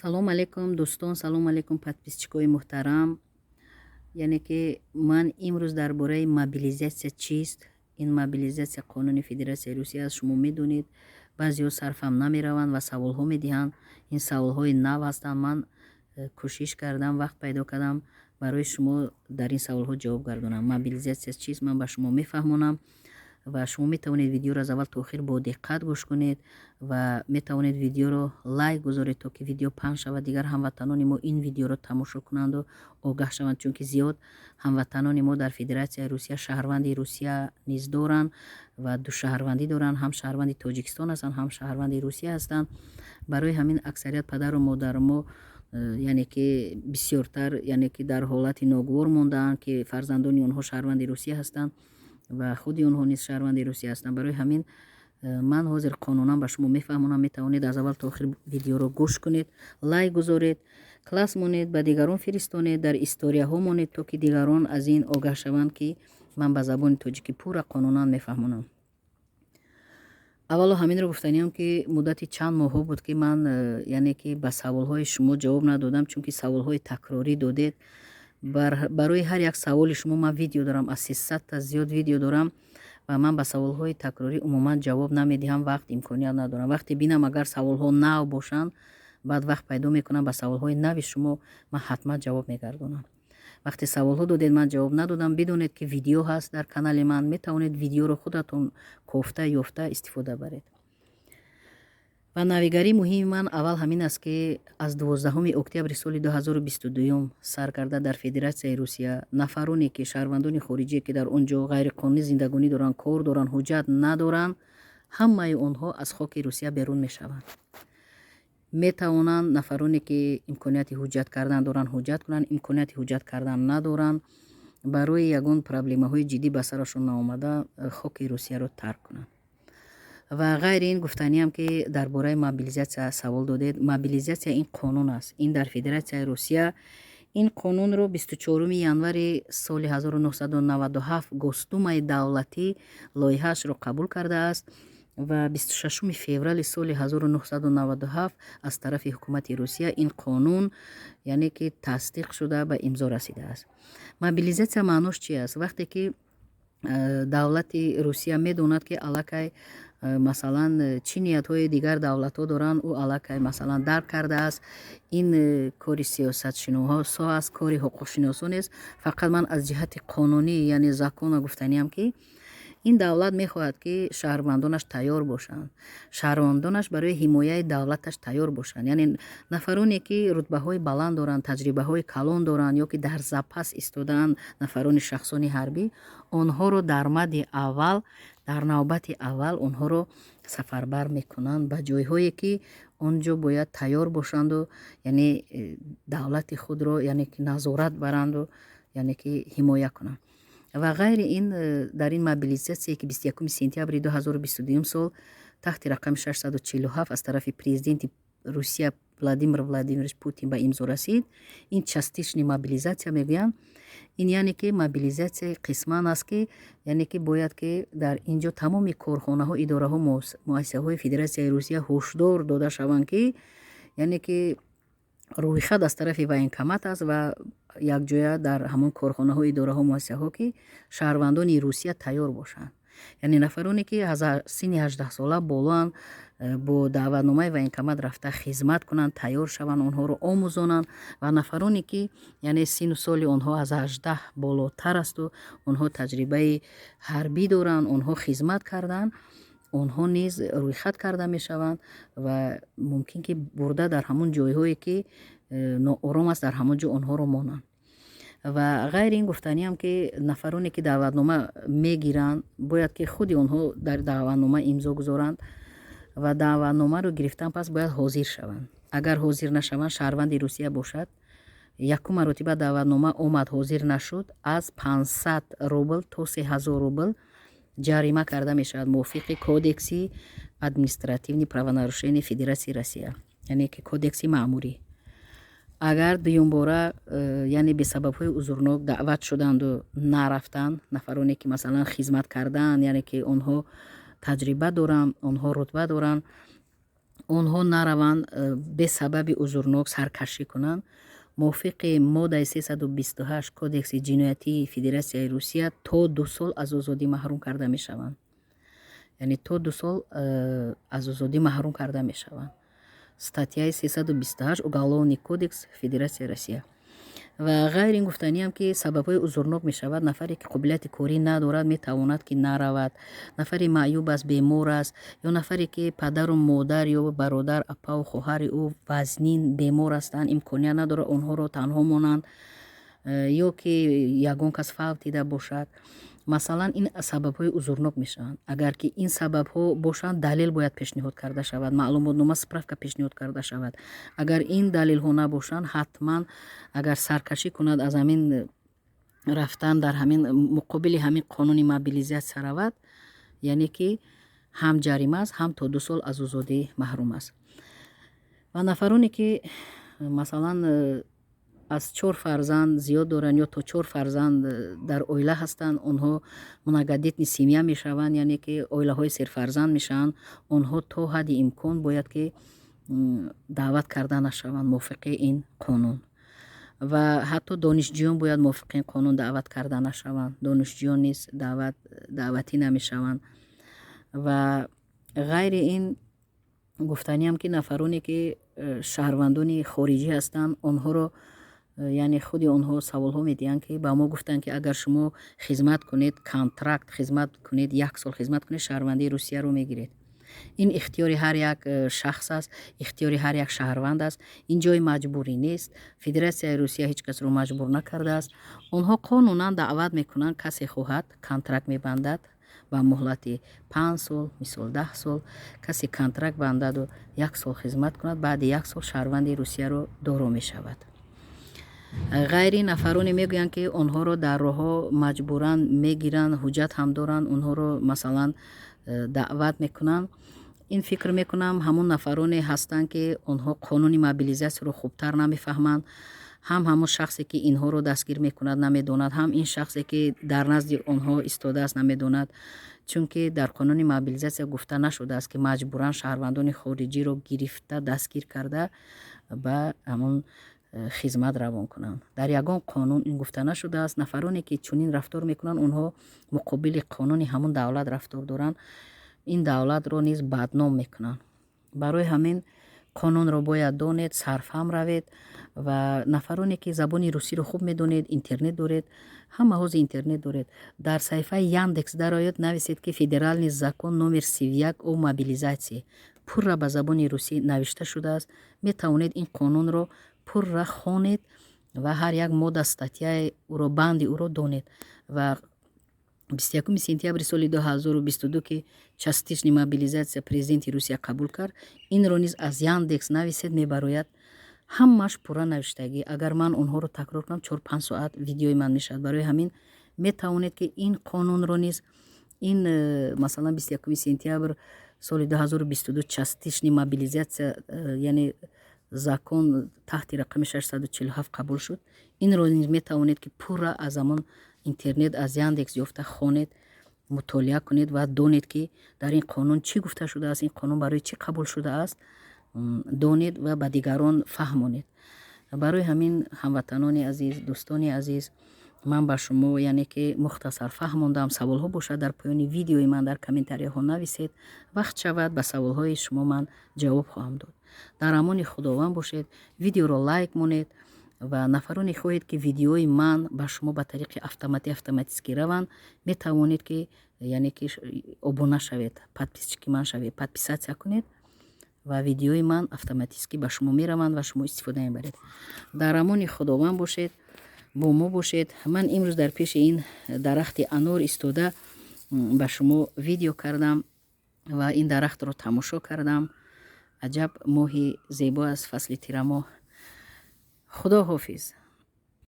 Салом алейкум, дӯстон, салом алейкум, подписчикои муҳтарам. Яъне ки ман имрӯз дар бораи мобилизатсия чист. Ин мобилизатсия қонуни Федератсияи Русия аст, шумо медонед. Баъзеҳо сарфам намераванд ва саволҳо медиҳанд. Ин саволҳои нав ҳастанд. Ман кӯшиш кардам, вақт пайдо кардам, барои шумо дар ин саволҳо ҷавоб гардонам. Мобилизатсия чист, ман ба шумо мефаҳмонам ва шумо метавонед видеоро аз аввал то охир бо диққат гӯш кунед ва метавонед видеоро лайк гузоред, то ки видео паҳн шавад, дигар ҳамватанони мо ин видеоро тамошо кунанду огаҳ шаванд, чунки зиёд ҳамватанони мо дар Федератсияи Русия шаҳрванди Русия низ доранд ва душаҳрвандӣ доранд, ҳам шаҳрванди Тоҷикистон ҳастанд, ҳам шаҳрванди Русия ҳастанд. Барои ҳамин аксарият падару модари мо яъне ки бисёртар, яъне ки дар ҳолати ногувор мондаанд, ки фарзандони онҳо шаҳрванди Русия ҳастанд ва худи онҳо низ шаҳрванди Русия ҳастанд. Барои ҳамин ман ҳозир қонунан ба шумо мефаҳмонам. Метавонед аз аввал то охир видеоро гӯш кунед, лайк гузоред, класс монед, ба дигарон фиристонед, дар историяҳо монед, то ки дигарон аз ин огаҳ шаванд, ки ман ба забони тоҷикӣ пурра қонунан мефаҳмонам. Аввало ҳаминро гуфтаниам, ки муддати чанд моҳҳо буд, ки ман яъне ки ба саволҳои шумо ҷавоб надодам, чунки саволҳои такрорӣ додед. Барои ҳар як саволи шумо ман видео дорам, аз 300-та зиёд видео дорам ва ман ба саволҳои такрорӣ умуман ҷавоб намедиҳам, вақт, имконият надорам. Вақте бинам, агар саволҳо нав бошанд, баъд вақт пайдо мекунам, ба саволҳои нави шумо ман ҳатман ҷавоб мегардонам. Вақте саволҳо додед, ман ҷавоб надодам, бидонед, ки видео ҳаст дар канали ман, метавонед видеоро худатон кофта ёфта истифода баред. Ва навигарии муҳими ман аввал ҳамин аст, ки аз 12 октябри соли 2022 сар карда дар Федератсияи Русия нафароне ки шаҳрвандони хориҷие, ки дар он ҷо ғайриқонунӣ зиндагонӣ доранд, кор доранд, ҳуҷҷат надоранд, ҳамаи онҳо аз хоки Русия берун мешаванд. Метавонанд нафароне, ки имконияти ҳуҷҷат кардан доранд, ҳуҷҷат кунанд, имконияти ҳуҷҷат кардан надоранд, барои ягон проблемаҳои ҷиддӣ ба сарашон наомада, хоки Русияро тарк кунанд. Ва ғайри ин гуфтаниам, ки дар бораи мобилизатсия савол додед. Мобилизатсия ин қонун аст. Ин дар Федератсияи Русия ин қонунро 24 январи соли 1997 Госдумаи давлатӣ лоиҳаашро қабул кардааст ва 26 феврали соли 1997 аз тарафи ҳукумати Русия ин қонун, яъне ки, тасдиқ шуда, ба имзо расидааст. Мобилизатсия маънош чи аст? Вақте ки давлати Русия медонад, ки аллакай масалан чӣ ниятҳои дигар давлатҳо доранд, ӯ аллакай масалан дарк кардааст. Ин кори сиёсатшиносо аст, кори ҳуқуқшиносон нест. Фақат ман аз ҷиҳати қонунӣ, яъне закона, гуфтаниам, ки ин давлат мехоҳад, ки шаҳрвандонаш тайёр бошанд, шаҳрвандонаш барои ҳимояи давлаташ тайёр бошанд. Яъне нафароне, ки рутбаҳои баланд доранд, таҷрибаҳои калон доранд ё ки дар запас истодаанд, нафарони шахсони ҳарбӣ, онҳоро дар мадди аввал, дар навбати аввал онҳоро сафарбар мекунанд ба ҷойҳое, ки он ҷо бояд тайёр бошанду, яъне давлати худро, яъне ки, назорат баранду, яъне ки ҳимоя кунанд. Ва ғайри ин дар ин мобилизатсие, ки 21 сентябри 2022 сол таҳти рақами 647 аз тарафи президенти Русия Владимир Владимирович Путин ба имзо расид, ин частичный мобилизация мегӯянд. Ин яъне ки мобилизатсияи қисман аст, ки яъне ки бояд ки дар ин ҷо тамоми корхонаҳо, идораҳо, муассисаҳои Федератсияи Русия ҳушдор дода шаванд, ки яъне ки рӯйхат аз тарафи военкомат аст ва якҷоя дар ҳамон корхонаҳо, идораҳо, муассисаҳо, ки шаҳрвандони Русия тайёр бошанд. Яъне нафароне, ки аз синни 18-сола болоанд, бо даъватномаи военкомат рафта хизмат кунанд, тайёр шаванд, онҳоро омӯзонанд. Ва нафароне, ки яъне синну соли онҳо аз 18 болотар асту онҳо таҷрибаи ҳарбӣ доранд, онҳо хизмат карданд, онҳо низ рӯйхат карда мешаванд ва мумкин ки бурда дар ҳамон ҷойҳое, ки ноором аст, дар ҳамон ҷо онҳоро монанд. Ва ғайри ин гуфтаниам, ки нафароне, ки даъватнома мегиранд, бояд ки худи онҳо дар даъватнома имзо гузоранд ва даъватномаро гирифтан пас бояд ҳозир шаванд. Агар ҳозир нашаванд, шаҳрванди Русия бошад, якум маротиба даъватнома омад, ҳозир нашуд, аз 500 рубл то 3000 рубл ҷарима карда мешавад мувофиқи Кодекси административный правонарушения Федератсияи Россия, яъне ки кодекси маъмурӣ. Агар дуюмбора яъне бесабабҳои узрнок даъват шуданду нарафтанд, нафароне, ки масалан хизмат карданд, яъне ки онҳо таҷриба доранд, онҳо рутба доранд. Онҳо нараванд, бесабаби узрнок саркашӣ кунанд, мувофиқи моддаи 328 Кодекси ҷиноятии Федератсияи Русия то 2 сол аз озодӣ маҳрум карда мешаванд, яъне то 2 сол аз озодӣ маҳрум карда мешаванд. Статьяи 328 Уголовный кодекс Федератсияи Россия. Ва ғайр ин, гуфтаниам, ки сабабҳои узрнок мешавад: нафаре, ки қобилияти корӣ надорад, метавонад, ки наравад, нафаре маъюб аст, бемор аст, ё нафаре, ки падару модар ё бародар, апаву хоҳари ӯ вазнин бемор ҳастанд, имконият надорад онҳоро танҳо монанд, ё ки ягон кас фавтида бошад, масалан. Ин сабабҳои узрнок мешаванд. Агар ки ин сабабҳо бошанд, далел бояд пешниҳод карда шавад, маълумотнома, справка пешниҳод карда шавад. Агар ин далелҳо набошанд, ҳатман агар саркашӣ кунад, аз ҳамин рафтан дар ҳамин муқобили ҳамин қонуни мобилизатсия равад, яъне ки ҳам ҷарима аст, ҳам то 2 сол аз озодӣ маҳрум аст. Ва нафароне, ки масалан аз чор фарзанд зиёд доранд ё то чор фарзанд дар оила ҳастанд, онҳо многодетный семья мешаванд, яъне ки оилаҳои серфарзанд мешаванд. Онҳо то ҳадди имкон бояд, ки даъват карда нашаванд мувофиқи ин қонун. Ва ҳатто донишҷӯён бояд мувофиқи ин қонун даъват карда нашаванд, донишҷӯён низ даъватӣ намешаванд. Ва ғайри ин, гуфтаниам, ки нафароне, ки шаҳрвандони хориҷӣ ҳастанд, онҳоро, яъне худи онҳо саволҳо медиҳанд, ки ба мо гуфтанд, ки агар шумо хизмат кунед, контракт хизмат кунед, як сол хизмат кунед, шаҳрвандии Русияро мегиред. Ин ихтиёри ҳар як шахс аст, ихтиёри ҳар як шаҳрванд аст. Ин ҷои маҷбурӣ нест. Федератсияи Русия ҳеҷ касро маҷбур накардааст. Онҳо қонунан даъват мекунанд. Касе хоҳад, контракт мебандад ба муҳлати 5 сол, мисол, 10 сол. Касе контракт бандаду як сол хизмат кунад, баъди як сол шаҳрванди Русияро доро мешавад. Ғайри нафароне мегӯянд, ки онҳоро дар роҳҳо маҷбуран мегиранд, ҳуҷҷат ҳам доранд, онҳоро, масалан, даъват мекунанд. Ин, фикр мекунам, ҳамон нафароне ҳастанд, ки онҳо қонуни мобилизатсияро хубтар намефаҳманд. Ҳам ҳамон шахсе, ки инҳоро дастгир мекунад, намедонад, ҳам ин шахсе, ки дар назди онҳо истодааст, намедонад, чунки дар қонуни мобилизатсия гуфта нашудааст, ки маҷбуран шаҳрвандони хориҷиро гирифта, дастгир карда, ба ҳамон хизмат равон кунанд. Дар ягон қонун ин гуфта нашудааст. Нафароне, ки чунин рафтор мекунанд, онҳо муқобили қонуни ҳамон давлат рафтор доранд, ин давлатро низ бадном мекунанд. Барои ҳамин қонунро бояд донед, сарфаҳм равед. Ва нафароне, ки забони русиро хуб медонед, интернет доред, ҳама ҳозир интернет доред, дар саҳифаи Яндекс дарояд, нависед, ки «Федеральный закон номер 31 о мобилизации». Пурра ба забони русӣ навишта шудааст. Метавонед ин қонунро пурра хонед ва ҳар як модда, статьяи ӯро, банди ӯро донед. Ва 21 сентябри соли 2022, ки частичный мобилизация президенти Русия қабул кард, инро низ аз Яндекс нависед, мебарояд, ҳамааш пурра навиштагӣ. Агар ман онҳоро такрор кунам, 4-5 соат видеои ман мешавад. Барои ҳамин метавонед, ки ин қонунро низ, ин масалан, 21 сентябр соли 2022, частичный мобилизация, яъне закон таҳти рақами 647 қабул шуд, инро низ метавонед, ки пурра аз ҳамон интернет, аз Яндекс ёфта хонед, мутолиа кунед ва донед, ки дар ин қонун чӣ гуфта шудааст, ин қонун барои чӣ қабул шудааст, донед ва ба дигарон фаҳмонед. Барои ҳамин, ҳамватанони азиз, дӯстони азиз, ман ба шумо, яъне ки, мухтасар фаҳмондам. Саволҳо бошад, дар поёни видеои ман дар комментарияҳо нависед. Вақт шавад, ба саволҳои шумо ман ҷавоб хоҳам дод. Дар амони Худованд бошед. Видеоро лайк монед ва нафароне хоҳед, ки видеои ман ба шумо ба тариқи автоматӣ, автоматически раванд, метавонед, ки, яъне ки, обуна шавед, подписчики ман шавед, подписаться кунед ва видеои ман автоматически ба шумо мераванд ва шумо истифода мебаред. Дар амони Худованд бошед, бо мо бошед. Ман имрӯз дар пеши ин дарахти анор истода ба шумо видео кардам ва ин дарахтро тамошо кардам. Аҷаб моҳи зебо аст фасли тирамоҳ. Худо ҳофиз.